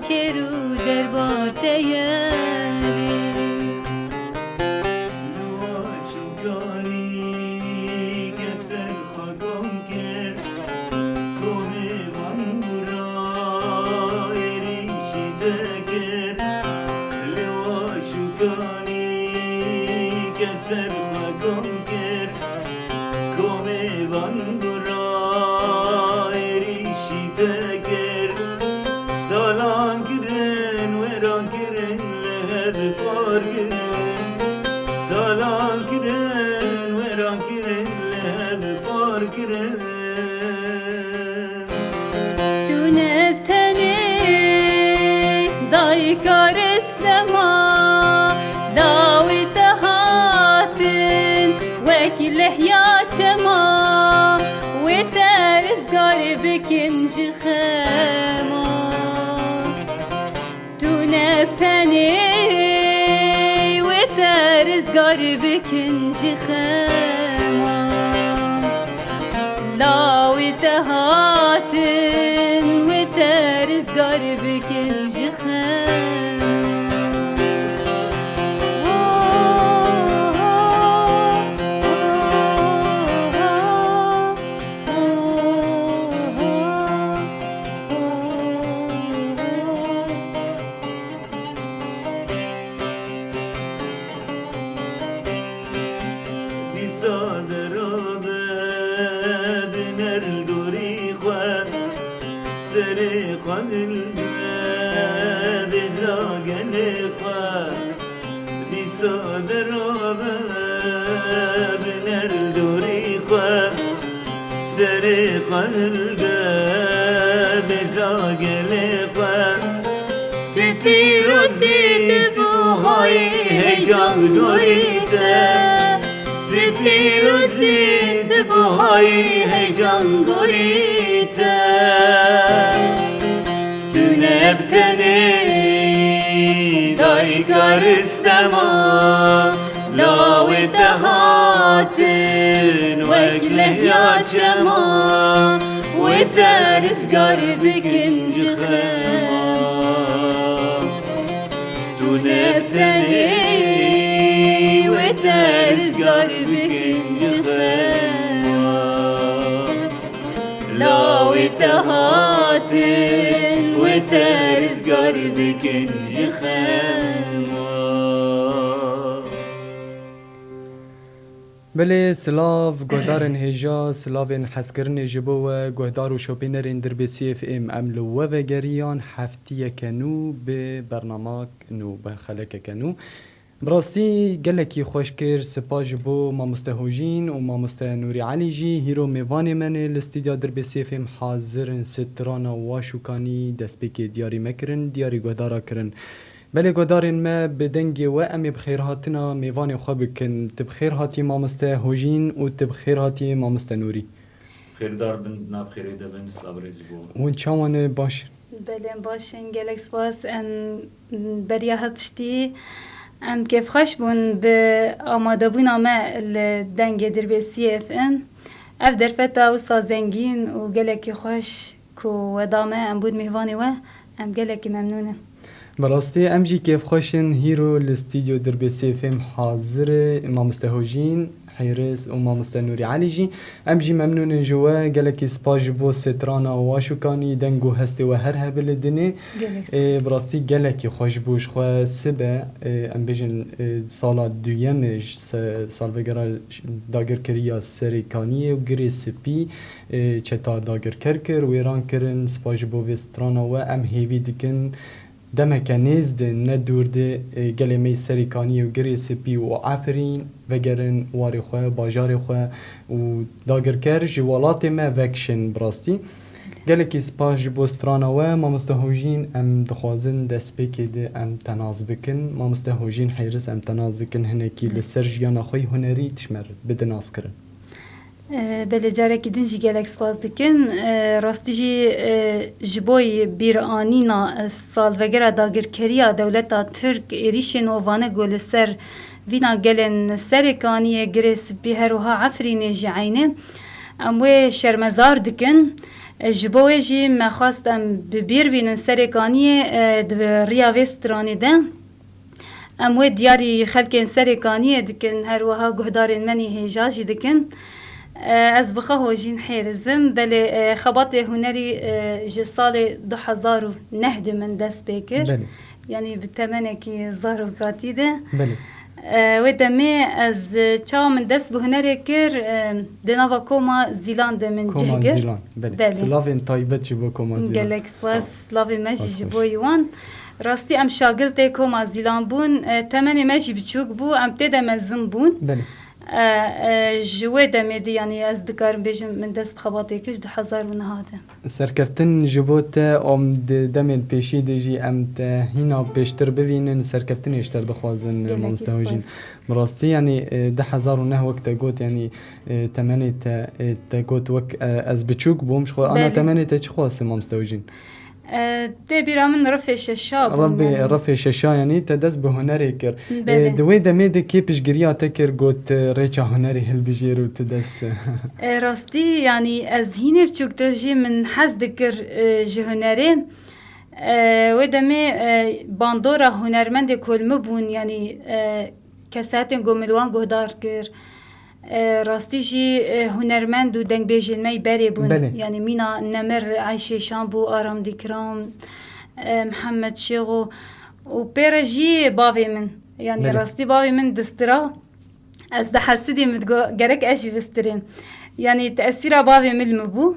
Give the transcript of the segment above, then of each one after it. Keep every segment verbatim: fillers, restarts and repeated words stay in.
Kêr û derba te ye lê. Ser xwe gom kir, komê van gura êrîşî te kir. Talan kirin, wêran kirin, li hev par kirin. Talan kirin, wêran kirin, li hev par kirin. Tu ne bi tenê dayika rêz nema, lawê te hatin wekî lehya çema, wê te rizgar bikin ji xema. Tu ne bi tenê wê te rizgar bikin ji xema. Lawê te hatin wê te rizgar bikin ji xema. Dîsa derabe biner li dorî xwe, serê xwe dilbe bêza gelê xwe. Dîsa derabe biner li dorî xwe, serê xwe hilde bêza gelê xwe. Tu pîrozî, tu buhayî, heyecan gorî te. Tu pîrozî, tu buhayî, heyecan gorî te. Tu ne bi tenê dayika ristema, lawê te hatin wek lehya çema, wê te rizgar bikin ji xema. Tu ne bi tenê, wê te rizgar bikin ji xema. Lawê te hatin, wê te rizgar bikin ji xema. Belê, silav, guhdarên hêja, silavên hezkirinê ji bo we, guhdar û şopînerên Dirbêsiyê F M. Em li we vegeriyan heftiyeke nû bi bernamak nû, bi xelekeke nû. Bi rastî gelekî xweş kir, spas ji bo mamoste Hojîn û mamoste Nûrî Elî jî, hîro mêvanê me ne li stûdya Dirbêsiyê F M hazir in, strana Waşûkanî destpêkê diyarî me kirin, diyarî guhdara kirin. Belê guhdarên me, bi dengê we em ê bi xêrhatina mêvanê xwe bikin. Tu bi xêr hatî mamoste Hojîn û tu bi xêr hatî mamoste Nûrî. Xêrdar bin, di nav xêrê de bin, silav rêz ji bo we. Hûn çawan e, baş in? Belê, em baş in, gelek spas. Em beriya her tiştî em kêfxweş bûn bi amadebûna me li Dengê Dirbêsiyê F M. Ev derfeta wisa zengîn û gelekî xweş ku we da me, em bûn mêvanê we, em gelekî memnûn in. Bi rastî em jî kêfxweş in, hîro li stûdyo Dirbêsiyê F M hazir e, mamoste Hojîn Hêris û mamoste Nûrî Elî jî. Em jî memnûn in ji we, gelekî spas ji bo strana Waşûkanî, deng û hestê we her hebe li dinê. Gelek spas. Ê, bi rastî gelekî xweş bû ji xwe sibe, ê, em bêjin, ê, sala duyem e ji se-, salvegera dagirkeriya Serê Kaniyê û Girê Spî, ê, çeta dagirker kir, wêran kirin. Spas ji bo vê strana we, em hêvî dikin demeke nêz de, ne dûr de, ê, gelê me yê Serê Kaniyê û Girê Spî û Efrîn vegerin warê xwe, bajarê xwe û dagirker ji welatê me vekişin bi rastî. Gelekî spas ji bo strana we, mamoste Hojîn, em dixwazin destpêkê de em te nas bikin. Mamoste Hojîn Hêris, em te nas dikin, hinekî li ser jiyana xwe yê hunerî tu ji me re bide naskirin. E, belê, carekî din jî gelek spas dikin. E, rastî jî, e, ji bo bîranîna, e, salvegera dagirkeriya dewleta Tirk êrîşên hovane ku li ser vîna gelên Serê Kaniyê, Girê Spî, her wiha Efrînê jî eynî, em wê şermezar dikin. E, ji bo wê jî me xwest em bi bîr bînin Serê Kaniyê, e, di riya vê stranê de. Em wê diyarî xelkên Serê Kaniyê dikin, her wiha guhdarên me nî hêja jî dikin. E, ez bi xwe hojîn hêrizim. Belê, e, xebatê hunerî, e, ji salê du hezar û neh de min dest pê kir. Belê. Yanî bi temenekî zarokatî de. Belê. E, wê demê ez, e, çawa min dest bi hunerê kir, e, di nava Koma Zîlan de min Koma cih girt. Zîlan, belê. Belê. Silavên taybet ji bo Koma Zîlan. Gelek spas, silavê me jî ji bo wan. Rastî em şagirtê Koma Zîlan bûn. E, temenê me jî biçûk bû, em tê de mezin bûn. Belê. E, e, ji wê demê de, yanî ez dikarim bêjim, min dest bi xebatê kir ji du hezar û neh de. Serkeftin ji bo te, om di demên pêşî de jî em te hîna pêştir bivînin, serkeftinê ji te dixwazin, Gelekî mamoste Hojîn. Spas. Bi rastî, yanî, e, du hezar û neh wek te got, yanî, e, temenê te, e, te got wek, e, ez biçûk bûm, ji xwe ana Belê. Temenê te çi xwase, mamoste Hojîn? E, tê bîra min rifê şeşa bûn, Rifê, yanî. Rifê şeşa, yanî te dest bi hunerê kir. E, Belê. Di wê demê de kê piştgiriya te kir, got, e, rêça hunerê hilbijêr û tu dest E, rastî, yanî ez hînê biçûktir jî min hez dikir, e, ji hunerê. E, wê demê, e, bandora hunermendê ku li min bûn, yanî, e, kesetên ku min li wan guhdar kir. E, rastî jî, e, hunermend û dengbêjên me yî berê bûn. Belê. Yanî mîna Nemir Eyşê Şan bû, Aram Dîkram, e, Mihemed Şêxo û pê re jî bavê min. Yanî Belê. Rastî bavê min distira. Ez dihesidîm, min digot, gerek ez jî bistirêm. Yanî tesîra bavê min li min bû.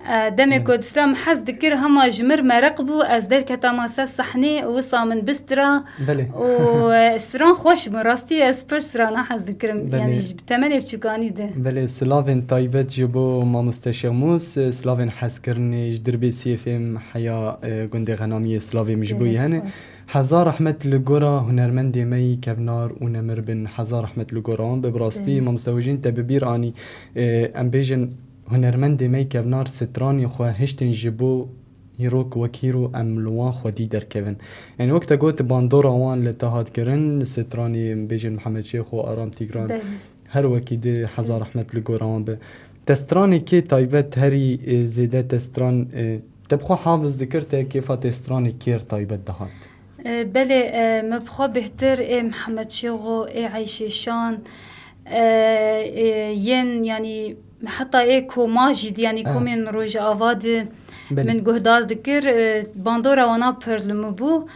E, demê Belê. Ku distira min hez dikir, hema ji mir mereq bû, ez derketama ser sehnê, wisa min bistira. Belê. Û, e, stran xweş bûn, rastî ez pir strana hez dikirim. Belê. Yanî ji temenê biçûkanî de. Belê, silavên taybet ji bo mamoste Şêxmûs, silavên hezkirinê ji dirbê siyê fêm heya, e, gundê Xenamiyê silavê min ji bo yî Gelek hene. Spas. Hezar rehmet li gora hunermendê me yî kevnar û nemir bin. Hezar rehmet li gora wan be. Bi rastî, Belê. Mamoste Hojîn, te bi bîr anî, e, em bêjin hunermendê me yî kevnar stranê xwe hiştin ji bo hîrok wek hîro em li wan xwedî derkevin. Yanî wek te got, bandora wan li te hat kirin, stranê em bêjin Mihemed Şêxo, Aram Tîgran, Belê. Her wekî di hezar rehmet li gora wan be. Te stranê kê taybet herî, e, zêde te stran, e, te bi xwe hafiz dikir, te kêfa te stranê kê taybet dihat? E, belê, e, me bi xwe bêhtir ê Mihemed Şêxo, ê Eyşê Şan, e, e, yên, yanî heta ê Koma jî di, yanî Ah. Komên Rojava di Belê. Min guhdar dikir, e, bandora wana pir li min bû.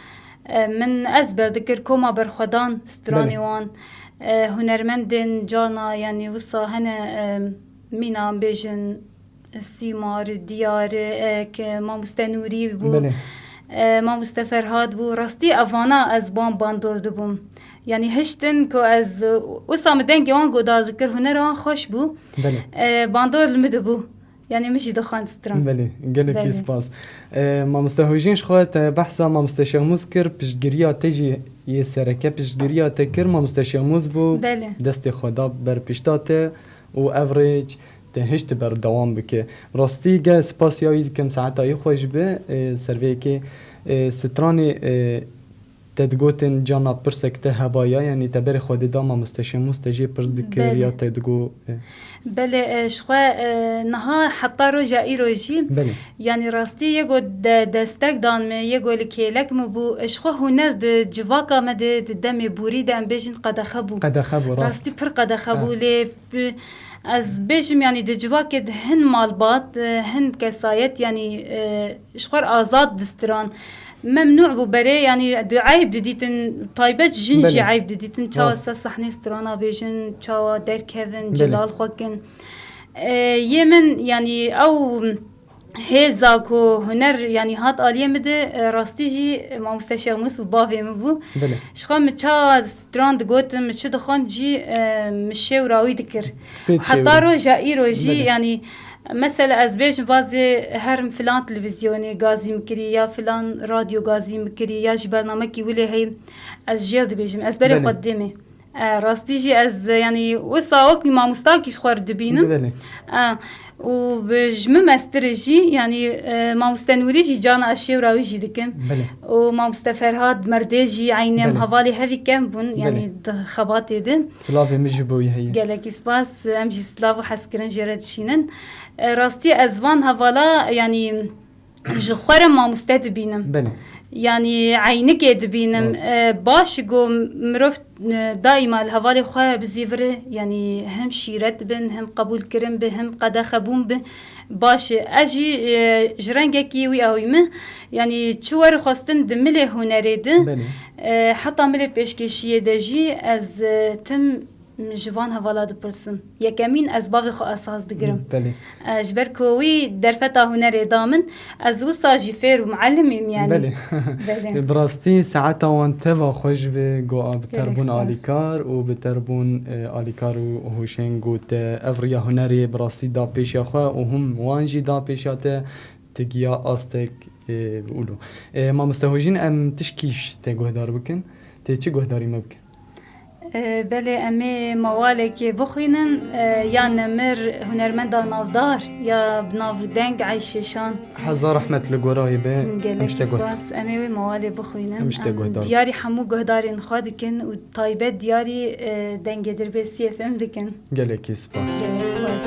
E, min ezber dikir Koma Berxwedan stranê Belê. Wan. E, hunermendên carna, yanî wisa hene, e, mîna em bêjin Sîmar, Diyar, e, ke Mamoste Nûrî bû, Belê. E, Mamoste Ferhad bû. Rastî evana ez ban bandor dibûm. Yanî hiştin ku ez, e, wisa min dengê wan godar dikir, hunera wan xweş bû. Belê. E, bandor li min dibû. Yanî min jî dixwend stran. Belê, gelekî Belê. Spas. E, mamoste Hojîn, ji xwe te behsa mamoste Şêxmûs kir, piştgiriya te jî yê sereke piştgiriya te kir, mamoste Şêxmûs bû. Belê. Destê xwe da ber pişta te û ev rêç te hişt berdewam bike. Rastî ge spasiya wî dikim, saeta wî xweş be, e, ser vê yekê, e, stranê, e, te digotin cana pirsek te hebaya, yanî te berê xwe dida mamoste Şêmûs te jê pirs dikir Belê. Ya te digo, e. Belê, e, ji xwe, e, niha heta roja îro jî, Belê. Yanî rastî yê go de-, destek dan me, yê go li kêlek min bû, e, ji xwe huner di civaka me de, di demê borî de em bêjin qedexe bû. Qedexe bû, rast. Rastî pir qedexe Ha. bû, lê bi-, ez bêjim, yanî di civakê de hin malbat, e, hin kesayet, yanî, e, ji xwe re azad distiran. Memnû bû berê, yanî di eyb didîtin, taybet jin jî Belê. Eyb didîtin, çawa Rast. Ser sehnê strana bêjin, çawa derkevin, Belê. Cilal xwe kin. E, yê min, yanî ew hêza ku huner, yanî hat aliyê min de, e, rastî jî mamoste Şêxmûs û bavê min bû. Belê. Ji xwe min ça stran digotin, min çi dixwend jî, e, min şêwra wî dikir. Pêt Heta şêwra. Roja îro jî, Belê. Yanî, mesela ez bêjim vazê herim filan televîzyonê gazî min kirî, ya filan radyo gazî min kirî, ya jî bernamekî wilê heyî, ez jêr dibêjim. Ez berê Belê. Xwe didêmê. E, rastî jî ez, yanî, wisa wekî mamostakî ji xwe re dibînim. Belê. E, û bi ji min mestir jî, yanî, e, mamoste Nûrî jî cana ez şêwra wî jî dikim. Belê. Û mamoste Ferhad Merdê jî eynî em Belê. hevalê hevî kevn bûn, Belê. yanî di xebatê de. Silavê min ji bo wî heye. Gelekî spas, em jî silav û hezkirin jê re dişînin. E, rastî ez van hevala, yanî ji xwe re mamoste dibînim. Belê. Yanî eynikê dibînim. Rast. E, baş go mirov, e, daîma li hevalê xwe bizîvire, yanî hem şîret bin, hem qebûlkirin bi, hem qedexebûn bi. Baş e. Ez jî, e, ji rengekî wî awî me. Yanî çi werxwestin di milê hunerê de, Belê. e, heta milê pêşkêşiyê de jî ez, e, tim ji van hevala dipirsim. Yekemîn ez bavê xwe esas digirim. Belê. E, ji ber ku wî derfeta hunerê da min, ez wisa jî fêr û muellim im yanî. Belê. Belê. Bi rastî saeta wan teva xweş be, go a bi Gelek terbûn spas. alîkar û bi terbûn, e, alîkar û hûşên go te ev riya hunerê bi rastî da pêşiya xwe û hûn wan jî da pêşiya te, tu giya astek, e, bi ûlo. E, mamoste Hojîn, em tişkî ji te guhdar bikin. Tê çi guhdarî me bikin? E, belê, em ê mawalekê bixwînin, e, ya nemir hunermenda navdar, ya bi nav û deng Eyşê Şan. Hezar rehmet li gorayê be, em Gelekî ji te guhdar. spas, em ê wê mawalê bixwînin. Em ji te Em guhdar. diyarî hemû guhdarên xwe dikin û taybet diyarî, e, dengê Dirbêsiyê F M dikin. Gelekî spas. Gelek spas.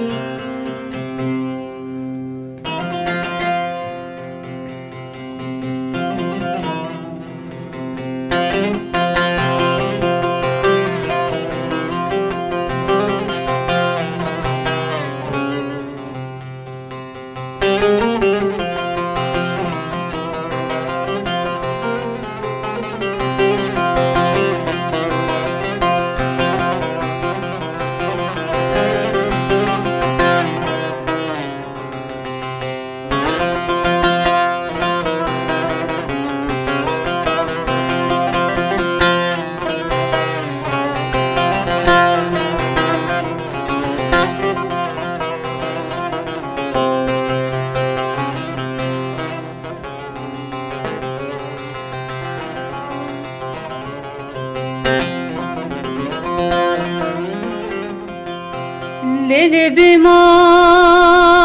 Lê lê bê mal,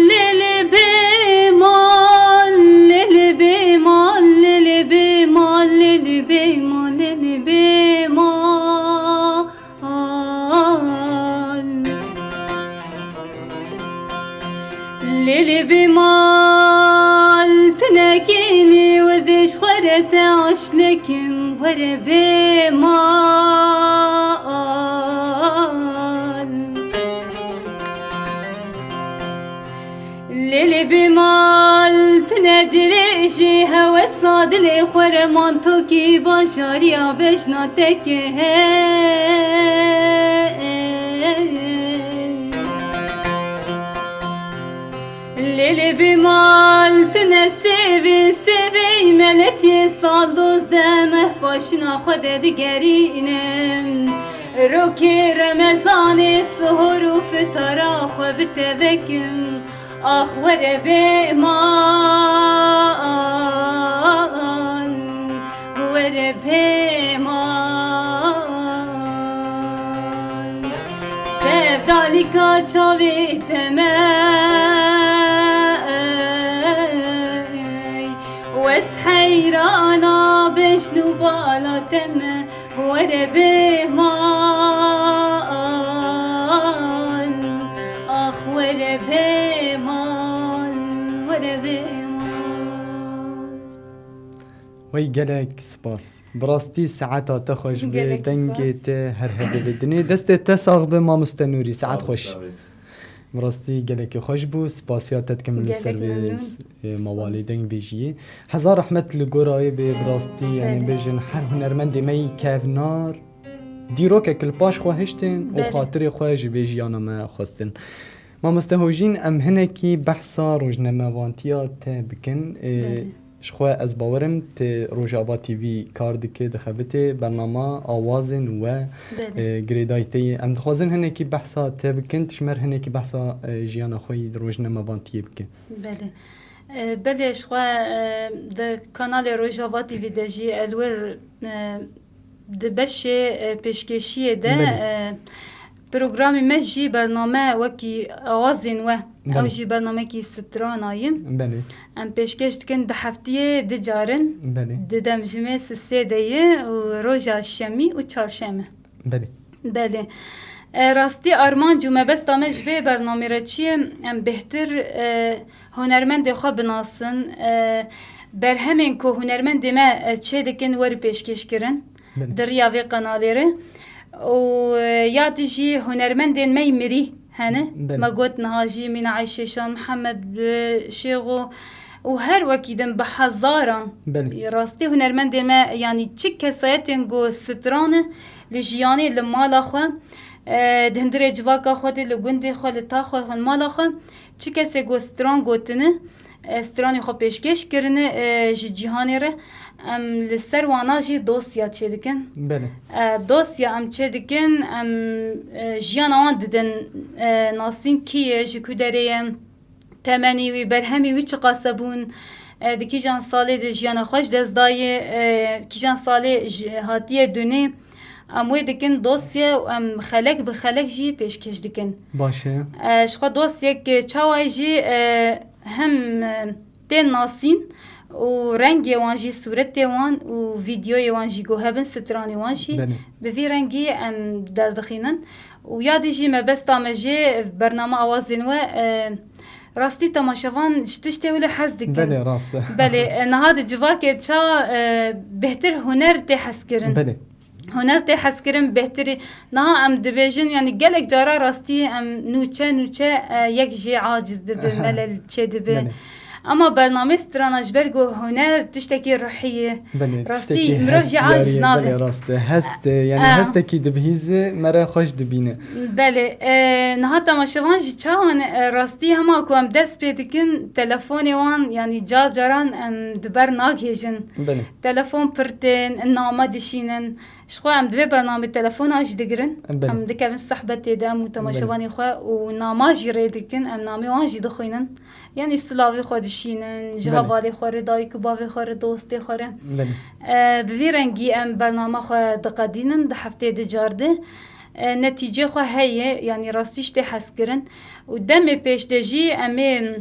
lê lê bê mal, lê lê bê mal, lê lê bê mal, lê lê bê mal, lê lê bê mal. Lê lê bê mal, tu nekînî wezê ji xwe re te aşlekim, were bê mal. Lê lê bê mal, tu ne dirêjî hewesa dilê xwe re, mantokî bajariya bejna te ke hey. Lê lê bê mal, tu ne sêvê, sêvê î meletiyê, sal dozdeh meh paşina xwe de digerînim. Rokê Remezanê sihor û fitara xwe bi te vekim. Ax were bê mal, were bê mal. Sevdalîka çavê te me, wes heyrana bejn û bala te me. Were bê mal, ax were bê mal, were bê mal. Wey gelek spas. Bi rastî saeta te xweş be, Gelek dengê spas. te her hebe be dinê. Destê te sax be mamoste Nûrî, saet Sağ ol, xweş. sağ ol. Bi rastî gelekî xweş bû. Spasiya te dikim li Gelek ser vê memnûn. s-, e, mawalê Spas. dengbêjiyê. Hezar rehmet li gorayê bê, bi rastî, yanî Belê. bêjin her hunermendê me yî kevnar dîrokek li paş xwe hiştin û Belê. xatirê xwe ji vê jiyana me xwestin. Mamoste Hojîn, em hinekî behsa rojnamevantiya te bikin. E, Belê. Ji xwe ez bawerim tu Rojava T V kar dike, dixebite bernama awazên we, Belê. e, girêdayî te ye. Em dixwazin hinekî behsa te bikin, tu ji me re hinekî behsa, e, jiyana xwe yî di rojnamevantiyê bike. Belê. E, belê, ji xwe, e, di kanalê Rojava T V de jî el wir, e, di beşê, e, pêşkêşiyê de, Belê. e, Programê me jî bername wekî awazên we. Ew Belê. Jî bernamekî strana ye. Belê. Em pêşkêş dikin di heftiyê du carin. Belê. Di demjimê sisê de ye û roja şemî û çarşeme. Belê. Belê. E, rastî armanc û mebesta me ji vê bernamê re çi ye? Em bêhtir, e, hunermendê xwe binasin. E, berhemên ku hunermendê me, e, çê dikin weri pêşkêş kirin. Belê. Di riya vê qenalê re. Û, e, ya dî jî hunermendên me yî mirî hene. Belê. Me got niha jî Mîna Eyşêşan, Mihemed, e, Şêxo û her wekî din bi hezaran. Belê. Rastî hunermendê me, yanî çi kesayetên ku strane li jiyanê, li mala xwe, e, di hundirê civaka xwe de, li gundê xwe, li ta xwe, li mala xwe, çi kesê ku stran gotine, e, stranê xwe pêşkêş kirine, e, ji cîhanê re. Em li ser wana jî dosya çêdikin. Belê. E, dosya em çêdikin, em, e, jiyana wan didin, e, nasîn kî ye, ji ku derê ye, temenî wî, berhemî wî çiqas e bûn, e, di kîjan salê de jiyana xwe ji dest daye, e, kîjan salê ji, hatiye dunê. Em wê dikin dosye û em xelek bi xelek jî pêşkêş dikin. Baş e. E, ji xwe dosyek çawa ye jî, e, hem, e, tên nasîn û rengê wan jî, sûretê wan û vîdeoyê wan jî ku hebin, stranê wan jî Belê. Bi vî rengî em derdixînin. Û ya dî jî mebesta me jê bername awazên we, e, rastî temaşevan ji tiştê wile hez dikin. Belê, rast e. Belê, e, niha di civakê ça, e, bêhtir huner tê hezkirin. Belê. Huner tê hezkirin bêhtirî. Niha em dibêjin, yanî gelek cara rastî em nûçe nûçe, e, yek jê aciz dibi, Aha. Melel çêdibi. Belê. Ama bernamê strana ji ber ku huner tiştekî ruhî ye. Belê, Rastî tiştekî mirov hest jî diyarî aciz ye, nabe. Belê, rast e. Hest e, yanî Ah. Hestekî dibihîze, me re xweş dibîne. Belê, e, niha temaşevan jî çawan, e, rastî hema ku em dest pê dikin, telefonê wan, yanî car caran em di ber nagihêjin. Belê. Telefon pir tên, name dişînin. Ji xwe em di vê bernamê telefona jî digirin. Belê. Em dikevin sohbetê de, em û Belê. Temaşevanê xwe û nama jî rê dikin, em namê wan jî dixwînin. Yanî silavê xwe dişînin, ji Belê. Hevalê xwe re, dayik û bavê xwe re, dostê xwe re. Belê. E, bi vî rengî em bernama xwe diqedînin, di hefteyê du car de. E, netîcê xwe heye, yanî rastî ji tê hezkirin. Û demê pêş de jî em ê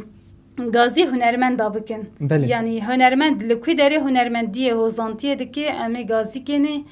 gazî hunermenda bikin. Belê. Yanî hunermend li ku derê hunermendiyê, hozantiyê dike, em ê gazî kênê,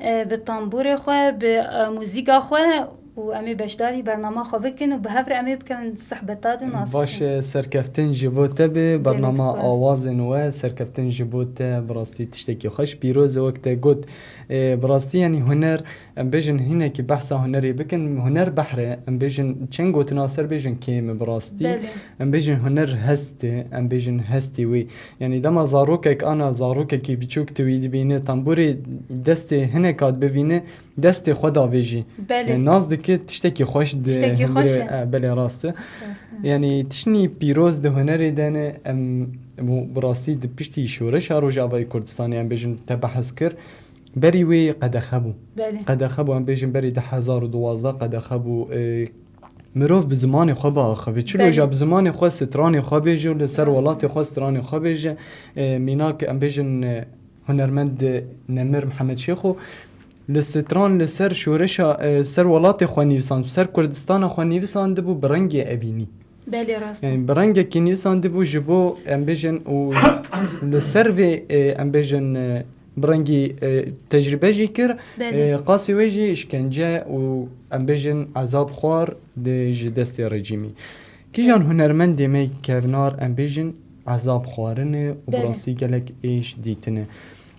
e, bi tambûrê xwe, bi, e, muzîka xwe û em ê beşdarî bernama xwe bikin û bi hev re em ê bikevin sohbeta de nas Baş bikin. E, serkeftin ji bo te be, Gelek bernama spas. Awazên we, serkeftin ji bo te, bi rastî tiştekî xweş, pîroz e, wek te got, e, bi rastî, yanî huner, em bêjin hinekî behsa hunerê bikin, huner behr e, em bêjin çend gotina ser bêjin kêm e, bi rastî. Belê. Em bêjin huner hest e, em bêjin hestî wî. Yanî dema zarokek ana, zarokekî biçûk tu wî dibîne, tambûrê destê hineka dibivîne, destê xwe davêjî. Belê. Yanî nas dike tiştekî xweş di Tiştekî hundirê, xweş e. E, belê rast e. Rast e. Yanî tiştî pîroz di hunerê de ne, em, bu, bi rastî di piştî şoreşa Rojavayê Kurdistanê em bêjin te behs kir. Berî wê qedexe bû. Belê. Qedexe bû, em bêjin berî du hezar û duwazdeh qedexe bû. E, mirov bi zimanê xwe biaxive. Çilo Belê. Ja bi zimanê xwe stranê xwe bêje û li ser Rast. Welatê xwe stranê xwe bêje. E, mînak em bêjin, e, hunermend Nemir Mihemed Şêxo li stran li ser şoreşa, e, ser welatê xwe nivîsand, ser Kurdistana xwe nivîsandibû bi rengê evînî. Belê, rast e. Yani bi rengekî nivîsandibû ji bo, em bêjin, û li ser vê, e, em bêjin, e, bi rengî, e, tecrîbe jî kir, Belê. E, qasî wê jî îşkence û em bêjin ezab xwar di ji destê rejîmî. Kîjan Belê. Hunermendê me kevnar, em bêjin, ezab xwarine û bi Belê. Rastî gelek êş dîtine.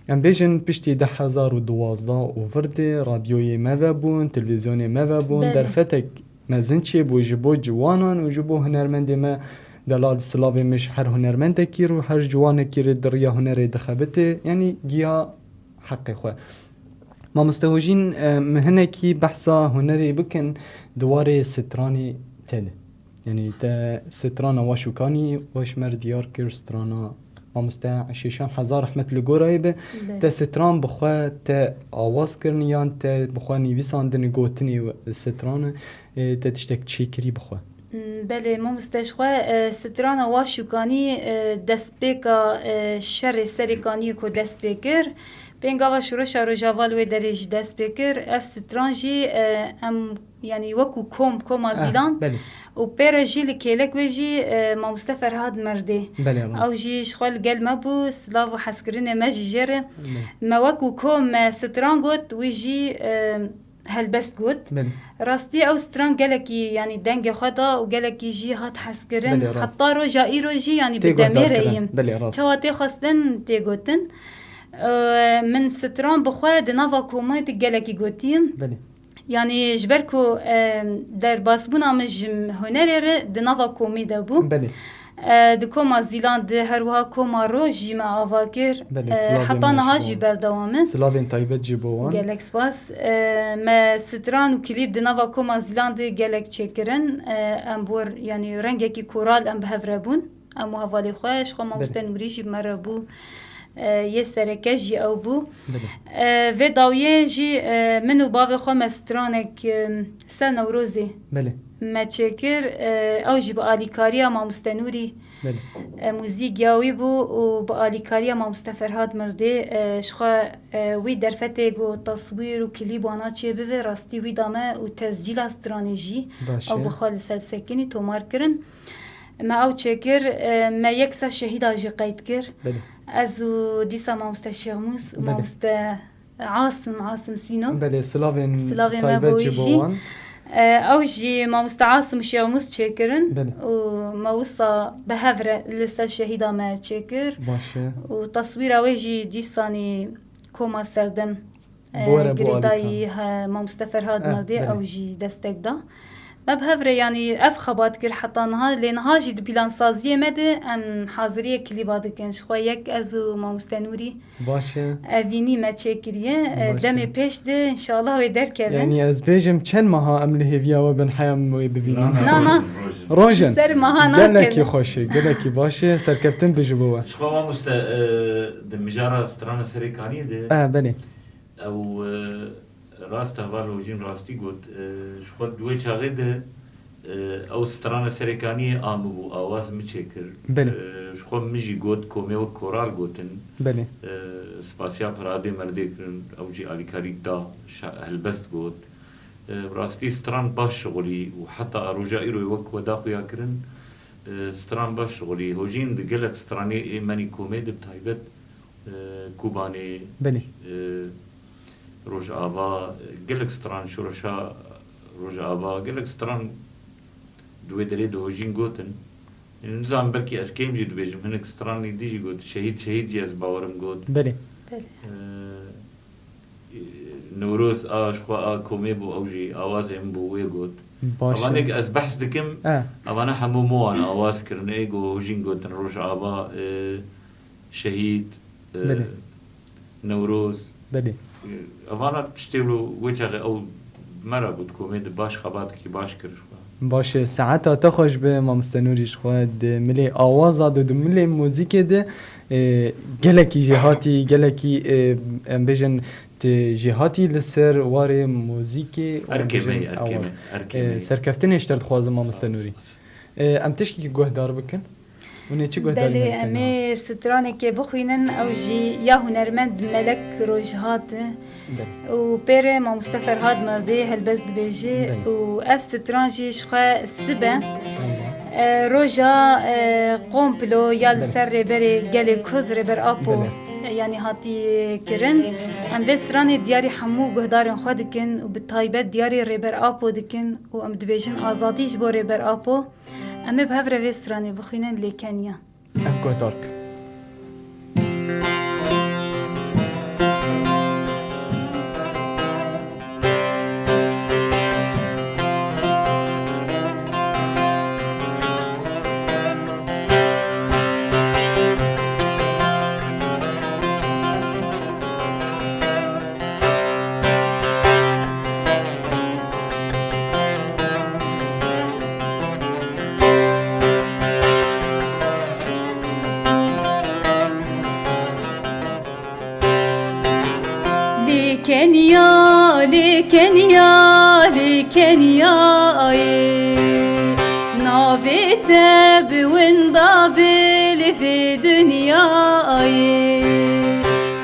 Em bêjin piştî du hezar û duwazdeh û vir de radyoyê me vebûn, televîzyonê me vebûn, Belê. Derfetek mezin çêbû ji bo ciwanan û ji bo hunermendê me delal silavê min ji her hunermendekî re û her ciwanekî re di riya hunerê dixebite, yanî giya heqê xwe. Mamoste Hojîn, e, min hinekî behsa hunerê bikin di warê stranê te de. Yanî te strana Waşûkanî weş me re diyar kir, strana Mamoste Şêşan, hezar rehmet li gorayê be. Be. Te stran bi xwe te awaz kirin yan te bi xwe nivîsandin, gotinê stran, e, te tiştek çêkirî bi xwe? Hmm, Belê, mamoste, ji xwe, e, strana Waşûkanî, e, destpêka, e, şerê Serêkaniyê ku dest pê kir. Pêngava şoreşa Rojava li wê derê jî dest pê kir. Ev stran jî, e, em, yanî wekû kom, koma Ah, Zîlan belê. û pê re jî li kêlek wê jî, e, mamoste Ferhad Mirdê. Belê, Ew mamoste. jî ji xwe li gel me bû, silav û hezkirinê me jî jê re. Belê. Me wekû kom me stran got, wî jî, e, helbest got. Belê. Rastî ew stran gelekî, yanî dengê xwe da û gelekî jî hat hezkirin. Belê, rast. Heta roja îro jî, yanî Tê bi demê guhdar re kirin. yim. Belê, rast. Çawa tê xwestin, tê gotin. Eee, min stran bi xwe di nava komê de gelekî gotiyim. Belê. Yanî ji ber ku, eee, derbasbûna min ji hunerê re di nava komê de bû. Belê. E, di koma Zîlan de, her wiha koma Roj jî me ava kir. Belê, E, silavên heta me niha ji jî bo. berdewam in. Silavên taybet jî bo wan. Gelek spas. E, me stran û klîp di nava koma Zîlan de gelek çêkirin. E, em bor, yanî rengekî koral em bi hev re bûn. Em û hevalê xwe, ji xwe Belê. mamoste Nûrî jî bi me re bû. E, yê sereke jî ew bû. Belê. E, vê dawiyê jî, e, min û bavê xwe me stranek, e, ser Newrozê Belê. me çêkir. E, ew jî bi alîkariya mamoste Nûrî, Belê. e, muzîk ya wî bû û bi alîkariya mamoste Ferhad Mirdê, e, ji xwe, e, wî derfetê ku teswîr û klîp wana çêbibe, rastî wî da me û tescîla stranê jî Baş ew e. bi xwe li ser sekinî tomar kirin. Me ew çêkir, e, me yek sed şehîda jî qeyd kir. Belê. Ez û dîsa mamoste Şêxmûs û Belê. mamoste Asim, Asim Sîno. Belê, silavên Silavên me taybet bo jî wî bo jî. wan. E, ew jî mamoste Asim û Şêxmûs çêkirin Belê. û me wisa bi hev re li ser şehîda me çêkir. Baş e. Û teswîra wê jî dîsanî koma Serdem, e, Bo here bo girêdayî, alîkan. he, mamoste Ferhad Eh, Mirdê, belê. ew jî destek da. Me bi hev re, yanî ev xebat kir heta niha, lê niha jî di plansaziyê me de em haziriyê klîba dikin. Ji xwe yek ez û mamoste Nûrî Baş e. evînî me çêkiriye. E, Baş e. demê pêş de înşallah wê derkevin. Yanî ez bêjim çend meha em li hêviya we bin heya em wê bibînin? Na, na. Roj in. Roj in. Ser meha Gelekî nakevin. xweş e, gelekî baş e. Serkeftin bi ji bo we. Ji xwe mamoste, e, di mijara strana Serêkaniyê de Eh, belê. Ew, e, rast e, heval Hojîn rastî got. E, ji xwe di wê çaxê de, e, ew strana Serêkaniyê a min bû, awaz min çêkir. Belê. E, ji xwe min jî got, komê wek koral gotin. Belê. E, spasiya Ferhadê Merdê kirin, ew jî alîkarî da, şa-, helbest got. E, rastî stran baş şixulî û heta roja îro wek we da xuya kirin, e, stran baş şixulî. Hojîn di gelek stranê ê menî komê de bi taybet e, Kobanê, Belê. e, Rojava, e, gelek stran, şoreşa Rojava, gelek stran di wê derê de Hojîn gotin. Nizanim belkî ez kêm jî dibêjim, hinek stranî dî jî got, şehîd, şehîd jî ez bawerim got. Belê. Belê. E, e, Newroz a ji xwe a komê bû, ew jî awazê min bû, wê got. Baş e. Evanê ku ez behs dikim, Eh. evana hemû min wan awaz kirin, ê ku Hojîn gotin, Rojava, e, Şehîd, e, Belê. Newroz. Belê. E, evana tiştê wilo wê çaxê ew bi me re bû, di komê de baş xebatekî baş kir ji xwe. Baş e, saeta te xweş be, mamoste Nûrî ji xwe di milê awaza de, di milê muzîkê de, e, gelekî jêhatî, gelekî, e, em bêjin, tu jêhatî li ser warê muzîkê û em Erkê me bêjin ye, erkê me, awaz. erkê E, me ye. serkeftinê ji te dixwazim, mamoste Nûrî. E, em tişkî guhdar bikin. Hûn ê çi guhdarî Belê, me em bikin? ê stranekê bixwînin, ew jî ya hunermend Melek Rojhat e. Belê. Û pê re mamoste Ferhad Merdê helbest dibêje Belê. û ev stran jî ji xwe sibe. Belê. E, roja, e, komplo ya li Belê. ser Rêberê Gelê Kurd, Rêber Apo, Belê. e, yanî hatî kirin. Em vê stranê diyarî hemû guhdarên xwe dikin û bi taybet diyarî Rêber Apo dikin û em dibêjin azadî ji bo Rêber Apo. Em ê bi hev re vê stranê bixwînin, Lê Keniya. Em guhdar kin. Lê Kenya, lê Kenya, lê Kenyayê. Nav Te bi winda bil vê dinyayê,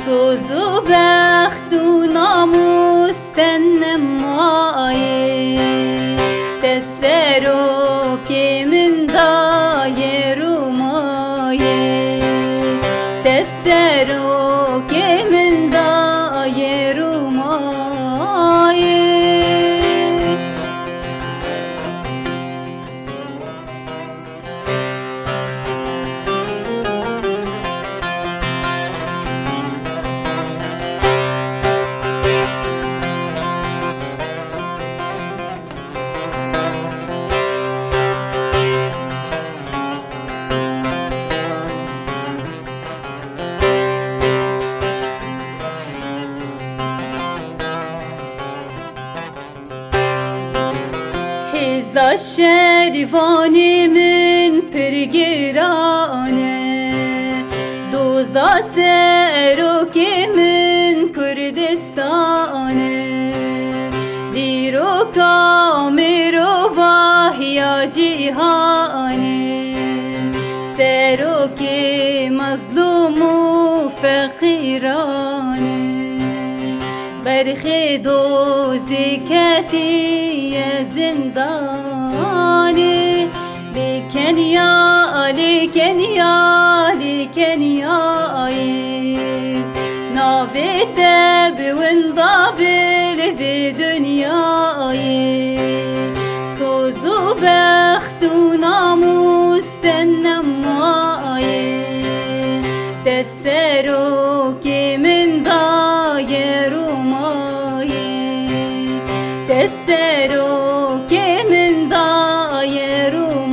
soz û bext û namûs te nemayê. Te serokê min dayê Rûmayê, te serokê min dayê Rûmayê. Hêza şervanê min pir giran e, doza serokê min Kurdistan e. Dîroka mirova ya cîhanê, serokê mezlûm û feqîran e. Berxê dozî ketiye zindanê, lê Kenya, lê Kenya, lê Kenyayê. Navê te bi winda bil vê dinyayê, soz û bext û namûs te nemayê. Te serokê min daye Rûmayê, te serokê min daye Rûmayê.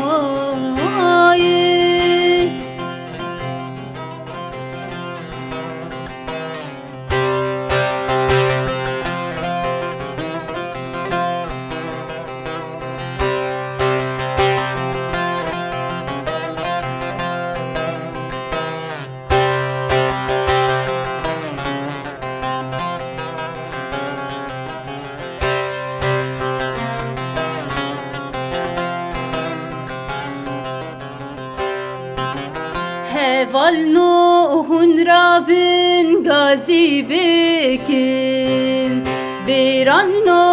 Hevalno hûn rabin gazî bikin, bêranno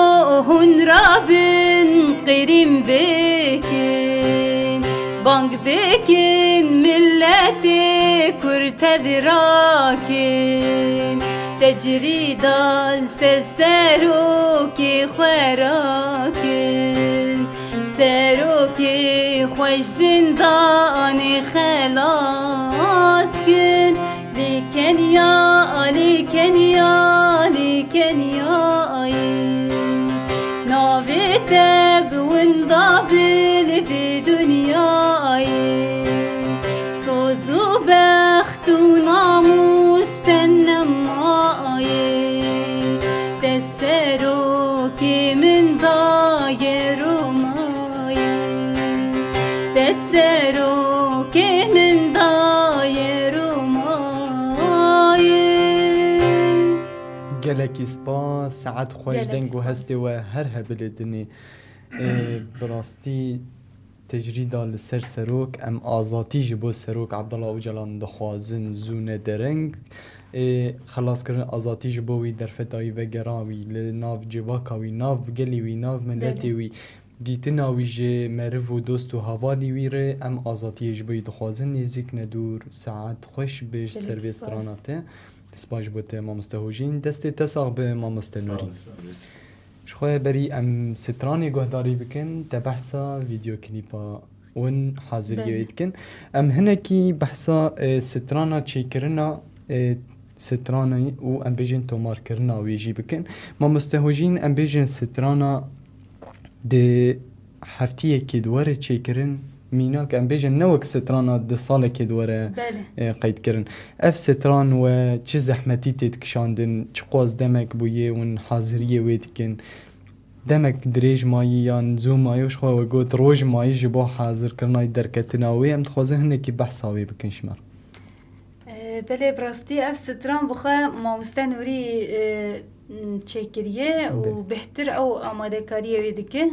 hûn rabin qirîn bikin. Bang bikin milletê Kurd tev rakin, tecrîda li ser serokê xwe rakin. Serokê xwe ji zindanê xelas kin. Lê Kenya, lê Kenya, lê Kenyayê. Navê te bi winda bil vê dinyayê. Soz û bext û namûs te nemayê. Te serokê min daye Rûmayê. Te serokê min daye Rûmayê. Gelekî spas, saet xweş, deng û hestê we her hebî lê dinê. Ê, bi rastî tecrîda li ser serok, em azatî ji bo serok Abdullah Ocalan dixwazin zû ne dereng. Ê, xelaskirin azatî ji bo wî derfeta wî vegera wî, li nav civaka wî, nav gelê wî, nav miletê wî, dîtina wî ji meriv û dost û hevalî wî re em azatiyê ji bo wî dixwazin. Nêzîk ne dûr, saet xweş be ji ser vê strana te. Spas ji bo te mamoste Hojîn. Destê te sax be mamoste Nûrîn. Ji xwe berî em stranê guhdarî bikin, te behsa vîdeoklîpa û haziriyê wê dikin. Em hinekî behsa, e, strana çêkirina, e, stranê û em bêjin tomarkirina wê jî bikin. Mamoste Hojîn, em bêjin strana di heftiyekê di were çêkirin, mînak em bêjin ne wek strana di salekê di were, e, qeyd kirin. Ev stran we çi zehmetî tê dikişandin, çiqas demek bûye hûn haziriyê wê dikin? Demek dirêj mayî yan zû mayî û ji xwe we got roj mayî ji bo hazirkirina derketina wê, em dixwazin hinekî behsa wê bikin ji me re. E, belê, bi rastî ev stran bi xwe mamoste Nûrî, e, çêkiriye û bêhtir ew amadekariyê wê dike.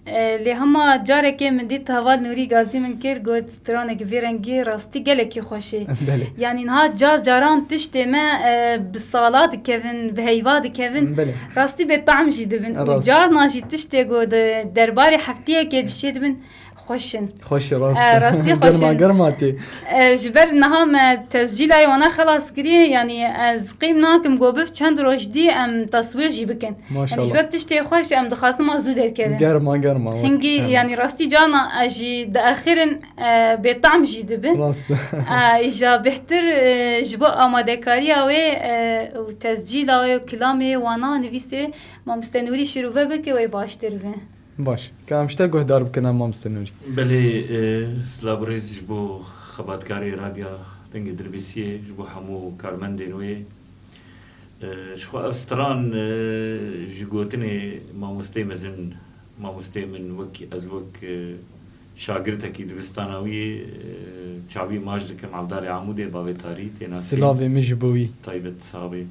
E, lê hema carekê min dît heval Nûrî Gazî min kir, got, stranek vê rengî rastî gelekî xweş e. Belê. Yanî niha car caran tiştê me, e, bi sala dikevin, bi heyva dikevin. Belê. Rastî bêtehm jî dibin. Û Rast. carna jî tiştê ku di derbarê heftiyekê dişê dibin, xweş in. Xweş e, rast E, e. rastî xweş Germa in. germa tê. E, ji ber niha me tescîlayê wana xelas kiriye, yanî ez qîm nakim ku biv çend roj dî em teswîr jî bikin. Yanî ji Maşallah. ber tiştê xweş em dixwastin ma zû derkevin. Germa germa. Hingî, Evet. yanî rastî carna ez jî diaxirin, e, bêtehm jî dibin. Rast. E, îja bêhtir, e, ji bo amadekariya wê, e, û tescîla wê û kilamê wana nivîsê mamoste Nûrî şirove bike wê baştir be. Baş. Ka em ji te guhdar bikin em mamoste Nûrî. Belê, e, silav û rêz ji bo xebatkarê Radya Dengê Dirbêsiyê, ji bo hemû karmendên wê. E, ji xwe ev stran, e, ji gotinê mamosteyê mezin, mamosteyê min wek, ez wek, e, şagirtekî dibistana wî, e, çavî maç dikim, Evdalê Amûdê, bavê tarî, tê nasîn. Silavê min ji bo wî. Taybet saxbê.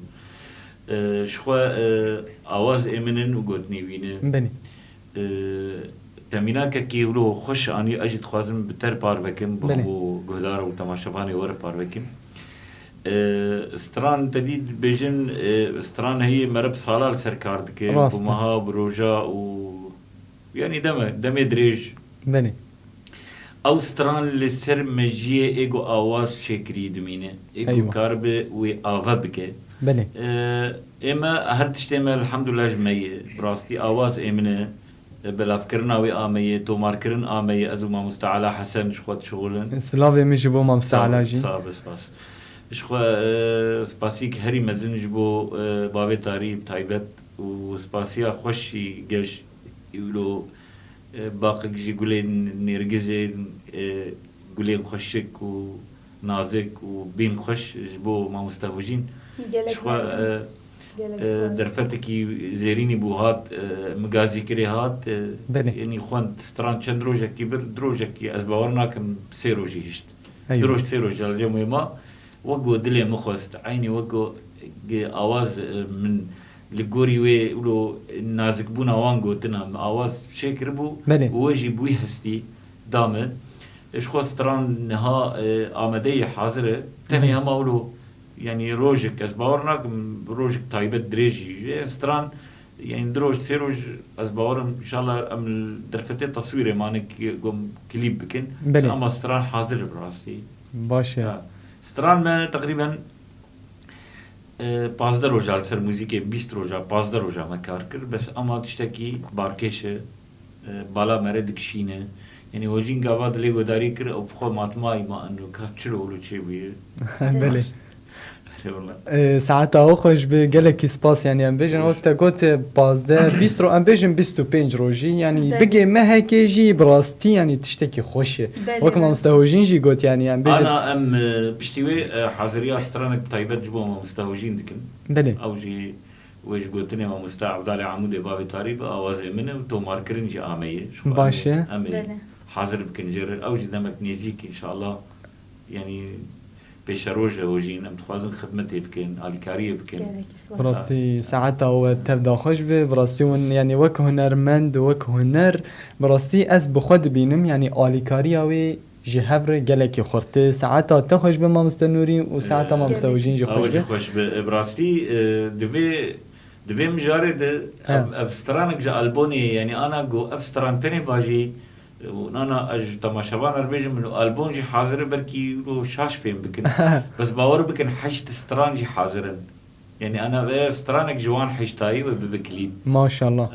E, ji xwe, e, awaz ê min in û gotinê wî ne. Belê. E, temînakekî wilo xweş anî, ez jî dixwazim bi te re parve kim, bi Belê. hemû guhdar û temaşevanê we re parve kim. E, stran te dî dibêjin, e, stran heyî meriv sala li ser kar dike, Rast bi e. meha, bi roja û, yanî deme, demê dirêj. Belê. Ew stran li ser mejiyê ê ku awaz çêkirî dimîne, ê ku Eywa. karibe wê ave bike. Belê. E, ê me her tiştê me elhamdulillah ji me ye. Bi rastî awaz ê min e. Belavkirina wê a me ye, tomarkirin a me ye, ez û mamoste Ela Hesen ji xwe dişixulin. Silavê min ji bo mamoste Sağ ol, Ela jî. Sağ ol, spas. Ji xwe, e, spasîk herî mezin ji bo, e, bavê tarî bi taybet û spasiya xweş jî geş îwlo, e, baqek ji gulên nêrgizên, e, gulên xweşik û nazik û bîn xweş ji bo mamoste Hojîn. Gelek Ji xwe, memnun. e, Gelek e, spas. derfetekî zêrînî bû hat, e, min gazî kirê hat, e, Belê. yanî xwend stran çend rojekî bir, du rojekî ez bawer nakim sê rojî hişt. Eywa. Du roj sê roj li cem wê ma, wek ku dilê min xwest, eynî wek ku ge-, awaz, e, min li gorî wê wilo nazikbûna wan gotina min awaz çêkiribû Belê. û we jî bi wî hestî da min. Ji xwe stran niha, e, amade ye, hazir e. Tenê Belê. hema wilo, yanî rojek, ez bawer nakim rojek taybet dirêj jî. Ji stran, yanî du roj, sê roj, ez bawer im, înşallah em li derfetê teswîrê mane ki-, gom klîp bikin. Belê. Ama stran hazir e bi rastî. Baş e. Ha. Stran me teqrîben, e, pazdeh roja li ser muzîkê, bîst roja, pazdeh roja me kar kir. Bes ama tiştekî balkêş e. E, bala me re dikişîne. Yanî Hojîn gava dilê guhdarî kir, ew bi xwe matmayî ma eno ka çilo wilo çêbûye. Belê. Erê wela. E, saeta we xweş be, gelekî spas, yanî em bêjin, Xweş. wek te got, e, pazdeh, bîst ro-, em bêjin bîst û pênc rojî, yanî Belê. bigê mehekê jî bi rastî, yanî tiştekî xweş e. Belê, Wek belê. mamoste Hojîn jî got, yanî em bêjin. Ana em, e, piştî wê, e, haziriya stranek bi taybet ji bo mamoste Hojîn dikin. Belê. Ew jî Wê ji gotinê mamoste Evdalê Amûdê bavê tarî bi awazê min e û tomarkirin jî ameye. Ji xwe Baş em ê, e. em ê Belê. hazir bikin jê re. Ew jî demek nêzîk înşallah. Yanî pêşeroj e Hojîn. Em dixwazin xidmetê bikin, alîkariyê bikin. Gelekî spas. Bi rastî saeta we tev daxweş be. Bi rastî hûn, yanî wek hunermend, wek huner, bi rastî ez bi xwe dibînim, yanî alîkariya wê ji hev re gelekî xurt e. Saeta te xweş be mamoste Nûrî û saeta Ee, mamoste Hojîn jî Sawa xweş jî be. xweş be. Ee, bi rastî, e, divê, divê mijarê de He. ev, ev stranek ji Albonê ye. Yanî ana ku ev stran tenê bajî, e, û nana ez ji temaşevan re bêjim, min û Albon jî hazir e, belkî wilo şaş fêm bikin. Bes bawer bikin heşt stran jî hazir in. Yanî ana vê stranek ji wan heştayî we bibe klîp. Maşallah.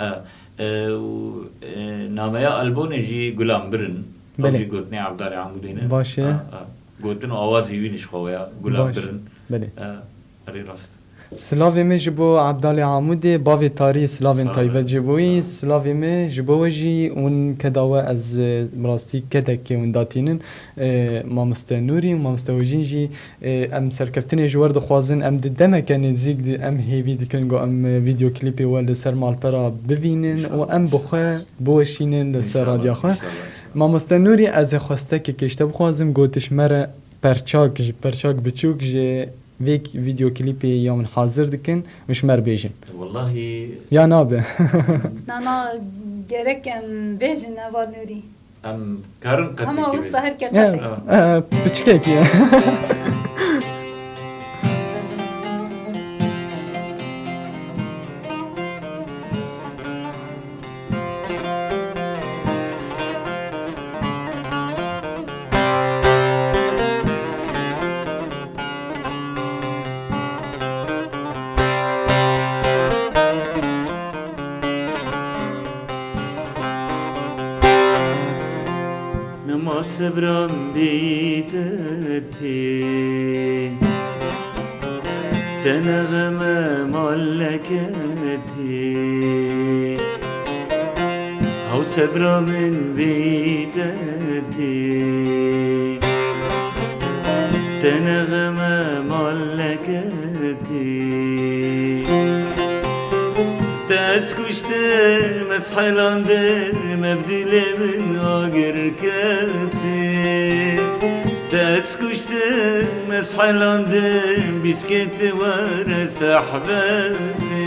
E, e, û, e, nameya Albonê jî Gulam Birin. Ew Belê. jî gotinê Evdalê Amûdê ne. Baş e. Ha, ha. Gotin û awazî wî ne ji xwe ya, Gulam Baş. Birin. Belê. E, erê rast. Silavê me ji bo Evdalê Amûdê, bavê tarî silavên Sağ ol. taybet ji bo wî. Sağ ol. Silavê me ji bo we jî û keda we ez, e, bi rastî kedekê hûn datînin. E, mamoste Nûrî û mamoste Hojîn jî Ê, em serkeftinê ji we re dixwazin, em di demeke nêzîk de em hêvî dikin ku em, e, vîdyoklîpê we li ser malpera bivînin û Înşallah. em bi xwe biweşînin li ser Înşallah, radya xwe. înşallah, înşallah. Mamoste Nûrî, ez ê xwestekekê ji te bixwazim, gotiş me re perçak, ji perçak biçûk ji vê k-, vîdyoklîpê ya min hazir dikin û ji me re bêjin. Wellahî. Ya nabe? Na, na, Gerek em bêjin Heval Nûrî. Em karin qetekî Hema bêjin. wisa her kek Ya, qetek. e, piçikekî ye. Nema sebra min bî te tê, te nexeme maleke tê. Haw sebra min bî te tê, te nexeme maleke tê. Te ez kuştim, ez helandim, ev dilê min agir ketê. Te ez kuştim, ez helandim, bîskê te were sehbetê.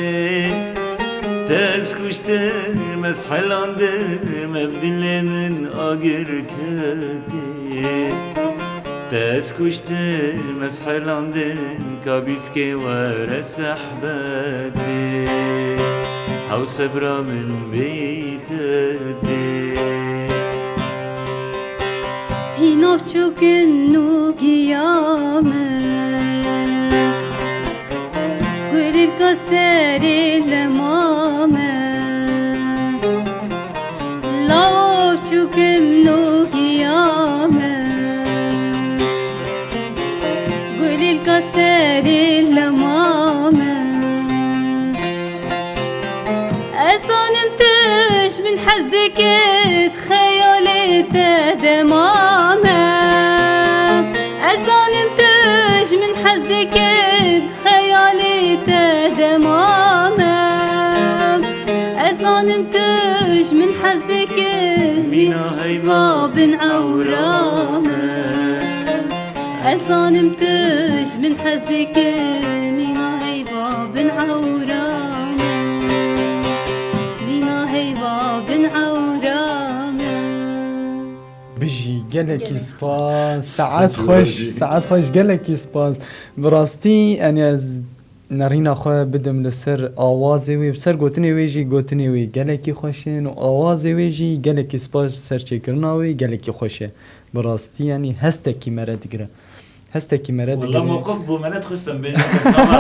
Te ez kuştim, ez helandim, ev dilê min agir ketê. Te ez kuştim, ez helandim, ka bîskê were sehbetê. Hew sebra min bî te tê. Hîna biçûk in û giya min, gulîlka serê lema min. Lawo biçûk in û giya min, gulîlka serê lema min. Ez zanim tu ji min hez dikit, xeyalê te dema me. Ez zanim tu ji min hez dikit, xeyalê te dema me. Ez zanim tu ji min hez dikit, mîna heyva bin ewra me. Ez zanim tu ji min hez dikî, mîna heyva bin ewra min. Mîna heyva bin ewra min. Bijî, gelekî Gelek spas. Saet xweş, saet xweş, gelekî spas. Bi rastî, yani ez nerîna xwe bidim li ser awazê wê, bi ser gotinê wê jî, gotinê wê gelekî xweş in û awazê wê jî gelekî spas, serçêkirina wê gelekî xweş e. Bi rastî, yanî hestekî me re digire. Hestekî me re digire. Walla mewqif bû, me nedixwestin bêjin, bes ama,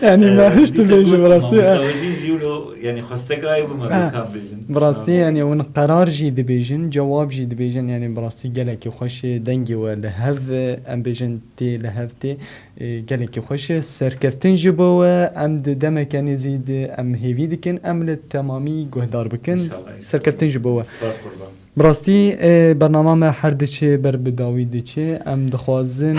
Yanî e, me hişt dîtin bêjî got, bi rastî, e. mamoste wê jî, jî wilo, yanî xwestek ayê bû, me Ha. got, kan bêjin. Bi rastî, Ha. yanî hûn qerar jî dibêjin, cewab jî dibêjin, yanî bi rastî gelekî xweş e, dengê we li hev, em bêjin tê li hev tê, e, gelekî xweş e. Serkeftin ji bo we, em di demeke nêzî de em hêvî dikin, em li temamî guhdar bikin. İnşallah, inşallah. Serkeftin ji bo we. Spas qurban. Bi rastî, e, bernama me her diçe ber bi dawî diçe. Em dixwazin,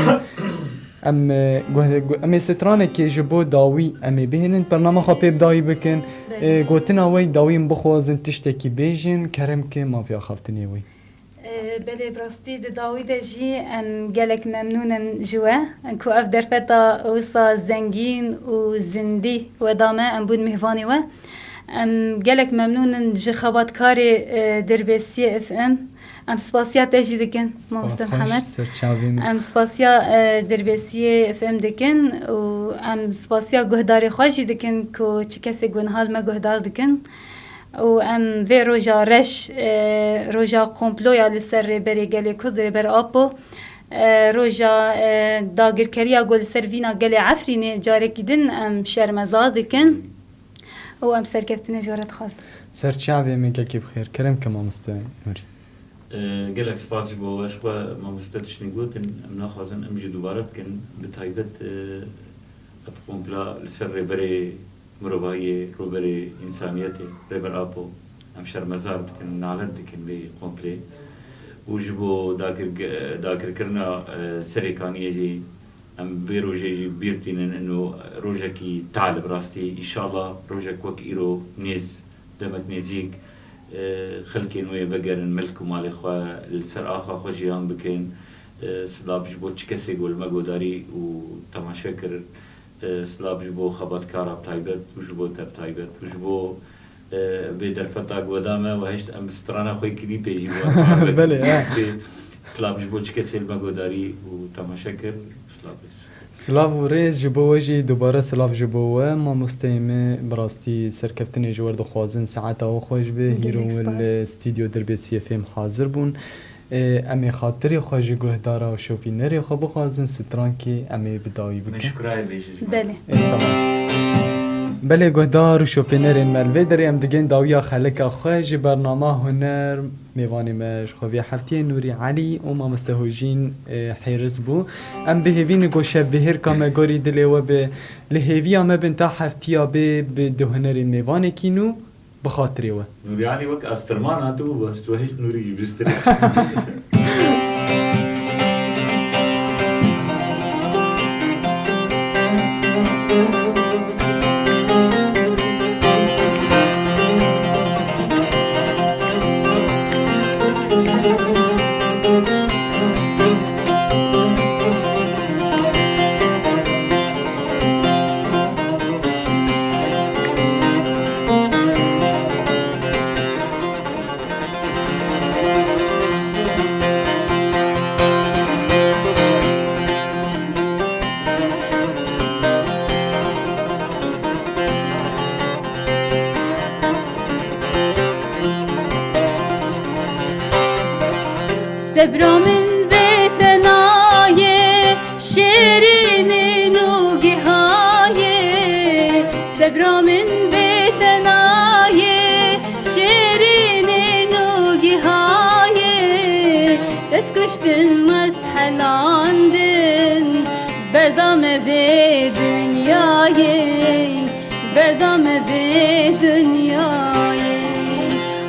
em, e, guh-, guh-, em ê stranekê ji bo dawî em ê bihênin. Bernama xwe pê bi dawî bikin. Belê. E, gotina we dawî em bixwazin tiştekî bêjin. Kerem ke mafiya xaftinê wê. E, belê, bi rastî di dawî de jî em gelek memnûn in ji we. Ku ev derfeta wisa zengîn û zindî we da me, em bûn mêvanê we. Em gelek memnûn in ji xebatkarê, e, Dirbêsiyê F M. Em spasiya te jî dikin, Mamoste Mihemed. Ser çavê min. Em spasiya, e, Dirbêsiyê F M dikin û em spasiya guhdarê xwe jî dikin ku çi kesê ku niha li me guhdar dikin. Û em vê roja reş, e, roja komploya li ser Rêberê Gelê Kurd, Rêber Apo, e, roja, e, dagirkeriya ku li ser vîna gelê Efrînê carekî din em şermezar dikin. Û em serkeftinê ji we re dixwazin. Ser çavê min, kekê bi xêr. Kerem ke, mamoste Nûrî. E, gelek spas ji bo we. Ji xwe mamoste tiştî gotin, em naxwazin em jî dubare bikin. Bi taybet, e, ev kompla li ser rêberê mirovahiyê, rêberê însaniyetê, Rêber Apo, em şermezar dikin, nalet dikin vê komplê. Û ji bo dagir-, dagirkirina, e, Serê Kaniyê jî, em vê rojê jî bîr tînin, ino rojekî tal bi rastî. Înşallah rojek wek îro nêz, demek nêzîk, e, xelkên wê vegerin milk û malê xwe, li ser axa xwe jiyan bikin. E, silav ji bo çi kesê ku li me godarî û temaşe kir. E, silav ji bo xebatkara bi taybet û ji bo te bi taybet û ji bo Vê derfeta ku weda me we hişt em strana xwe klîpê jî we Belê, he. Silav ji bo çi kesê li me guhdarî û temaşe kir. Silav rêz. Silav û rêz ji bo we jî, dubare silav ji bo we. Mamosteyê me, bi rastî serkeftinê ji we dixwazin, saeta we xweş be. Gelek Hîro spas. Li stûdyo Dirbêsiyê F M hazir bûn. Ê, em ê xatirê xwe ji guhdara û şopînerê xwe bixwazin, strankê em ê bi dawî bikin. Min şukrayê bêje ji me. Belê. Ê, tamam. Belê, guhdar û şopînerên me, li vê derê em digên dawiya xeleka xwe ji bernama Huner. Mêvanê me ji xwe vê heftiyê Nûrî Elî û mamoste Hojîn, ê, Hêris bû. Em bi hêvî ne ku şevbihêrka me gorî dilê we be, li hêviya me bin ta heftiya bê bi du hunerên mêvanekî nû. Bi xatirê we. Nûrî Elî wek astirman hatibû, bes tu hişt Nûrî jî bistirê. Sebra min bê te nayê, şêrînîn û gihayê. Sebra min bê te nayê, şêrînîn û gihayê. Dest kuştin, mez helandin, berda me vê dinyayê. Berda me vê dinyayê.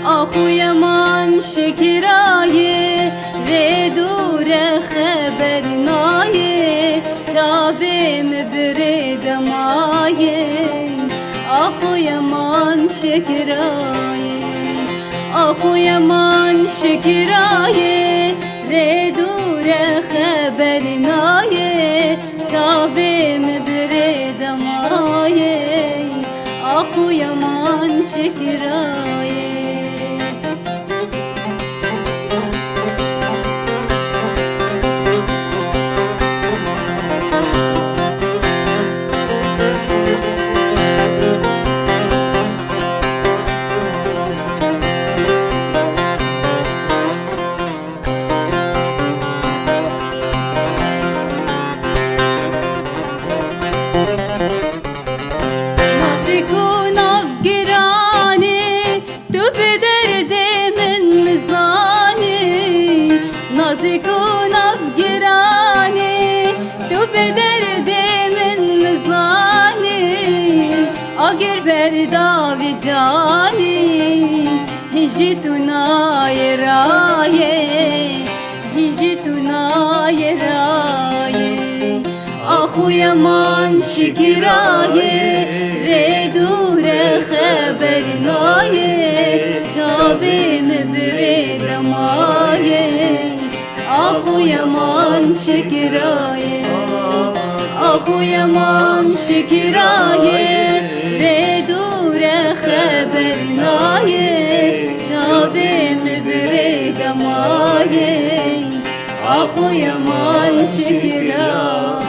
Axuye man şikirayê, rê dûre xeber nayê, çavê min birê demayê. Axuye man şikirayê, axuye man şikirayê, rê dûre xeber nayê. Çavê min birê demayê, axuye man şikirayê. Nazik û navgiranî, tu bi derdê min mizanî. Nazik û navgiranî, tu bi derdê min mizanî. Agir berda vî canî. Hîn jî tu nayê rayê, hîn jî tu nayê rayê. Axuye man şikirayê, rê dûre xeber nayê. Çavê min birê demayê. Axuye man şikirayê, axuye man şikirayê, rê dûre xeber nayê, çavê min birê demayê. Axuye man şikirayê.